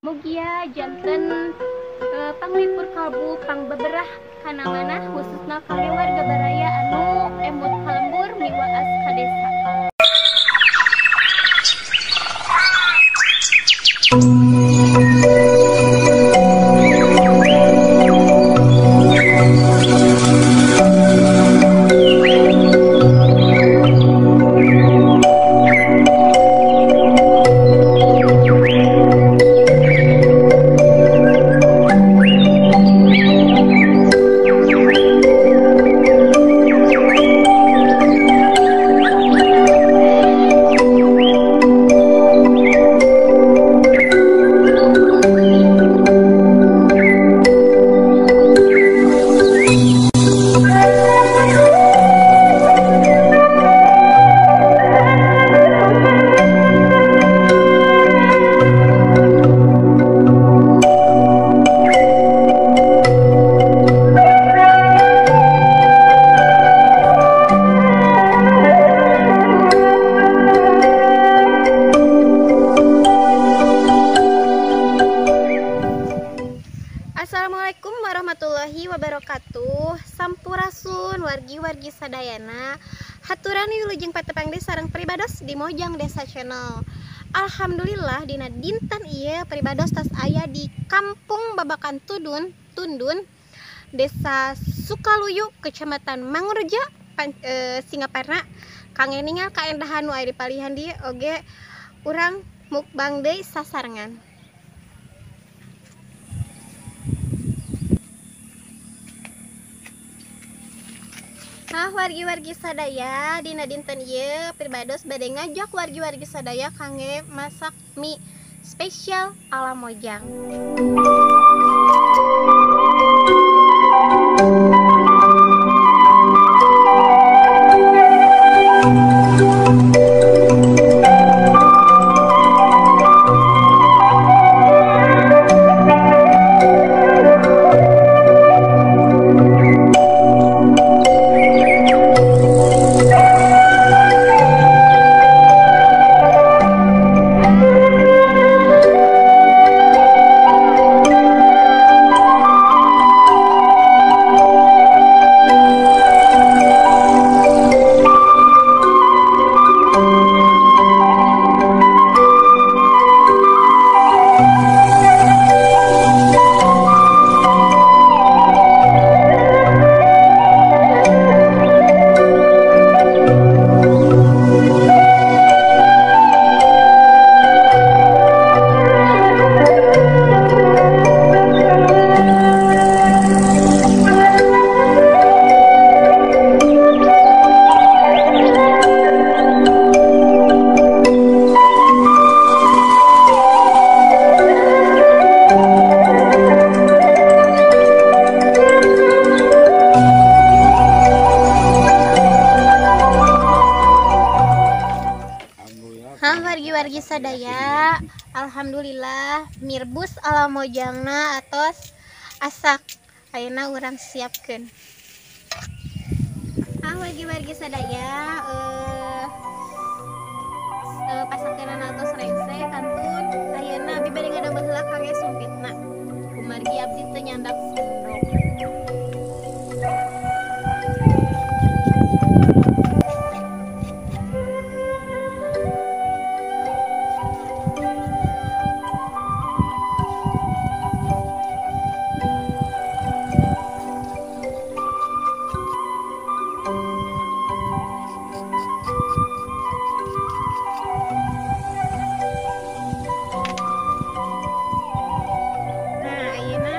Mugia janten panglipur kalbu pangbeberah kana manah khususna kangge warga baraya anu emut ka lembur miwaas ka desa. Assalamualaikum warahmatullahi wabarakatuh. Sampurasun wargi-wargi sadayana. Haturan wilujeng patepang deui sareng pribados di Mojang Desa Channel. Alhamdulillah dina dinten ieu pribados tas aya di Kampung Babakan Tudun, Tundun, Desa Sukaluyu, Kecamatan Mangureja, Singaparna. Kangge ningal kaendahan nu aya di palihan dieu oge urang mukbang deui sasarengan. Nah, wargi-wargi sadaya dina dinten ieu pribados bade ngajak wargi-wargi sadaya kangge masak mie spesial ala Mojang. Wargi-wargi sadaya, alhamdulillah mirbus ala mojangna atos asak. Ayeuna urang siapkeun. Wargi-wargi sadaya, pasakeunana atos rengse kantun. Ayeuna abi bade ngadamel heula kangge sumpitna. Kumargi abdi teu nyandak sendok.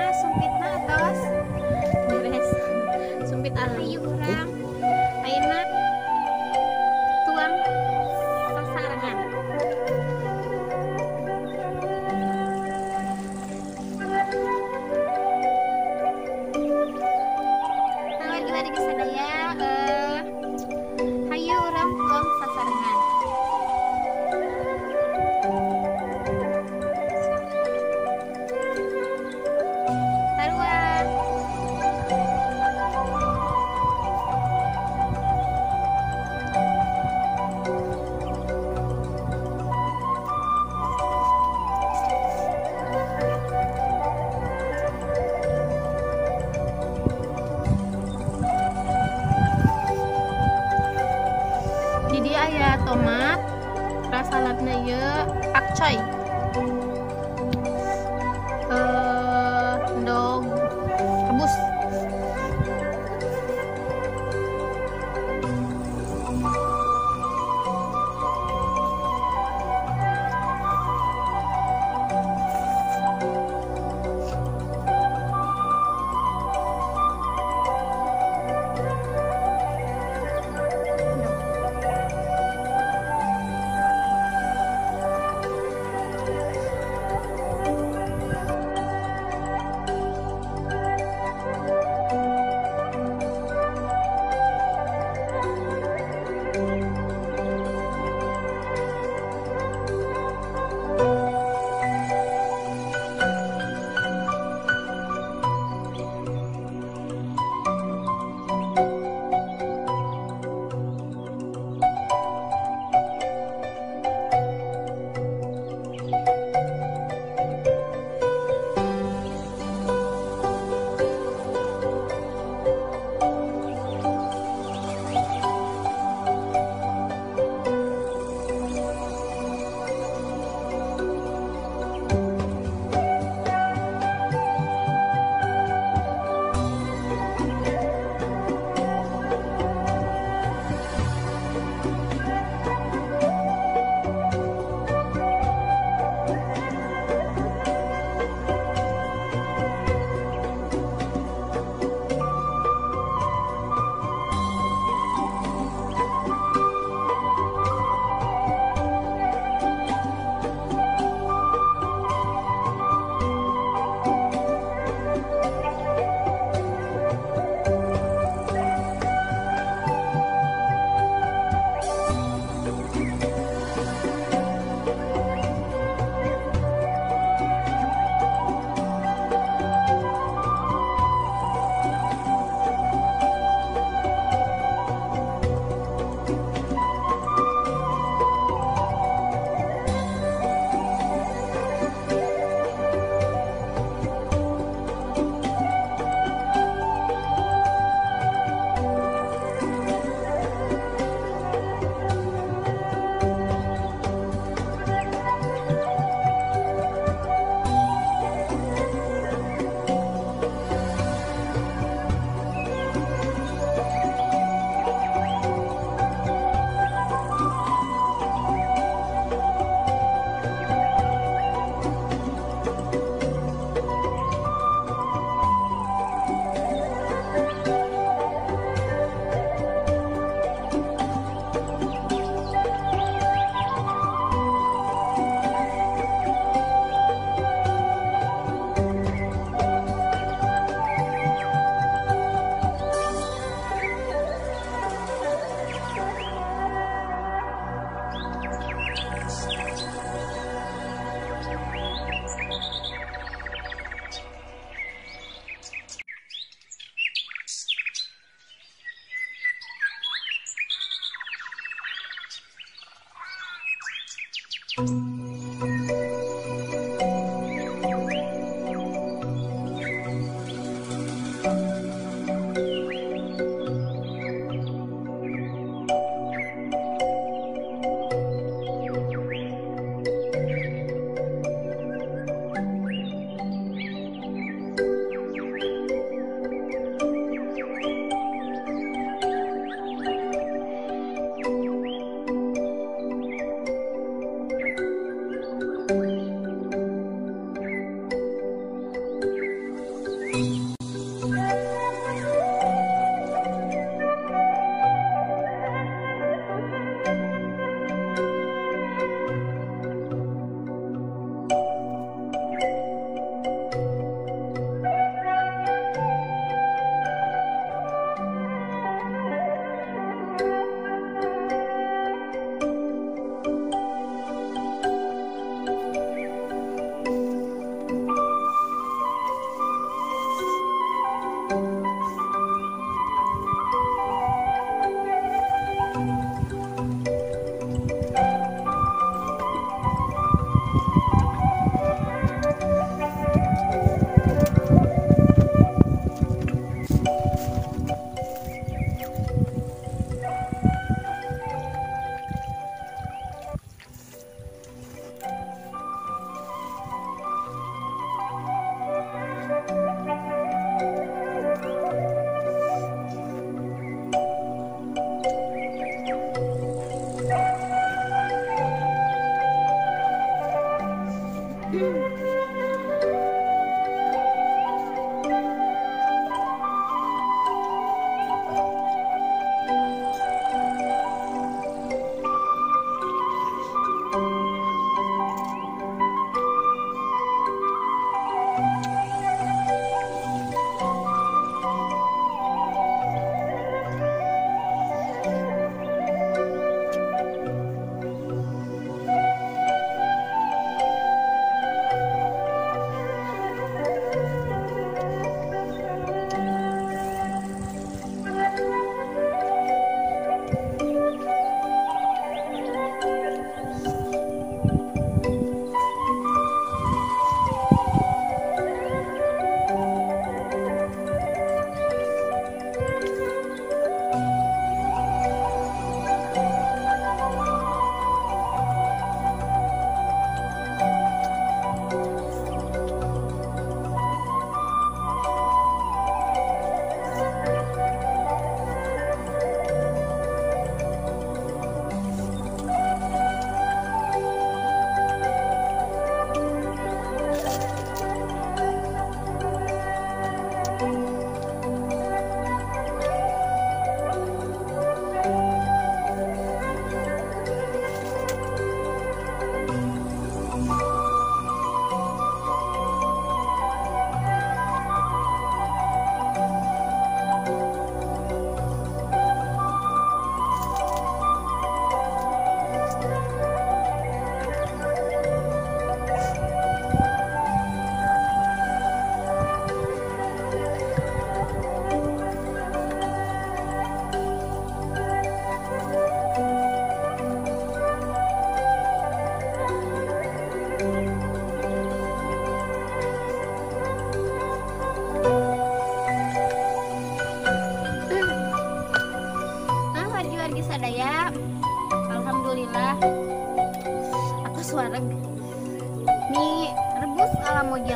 Sumpitna atos Nah ieu pakcoy. Endog rebus.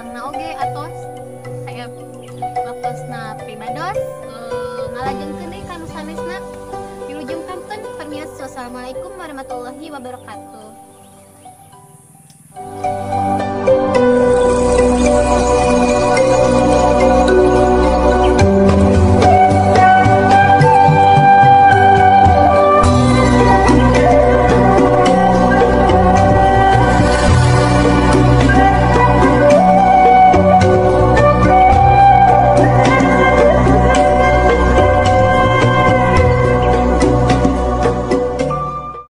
mojangna oge atos saya waktosna pribados ngalajengkeun deui ka nu sanesna. Wilujeng kanten permios, wassalamualaikum warahmatullahi wabarakatuh.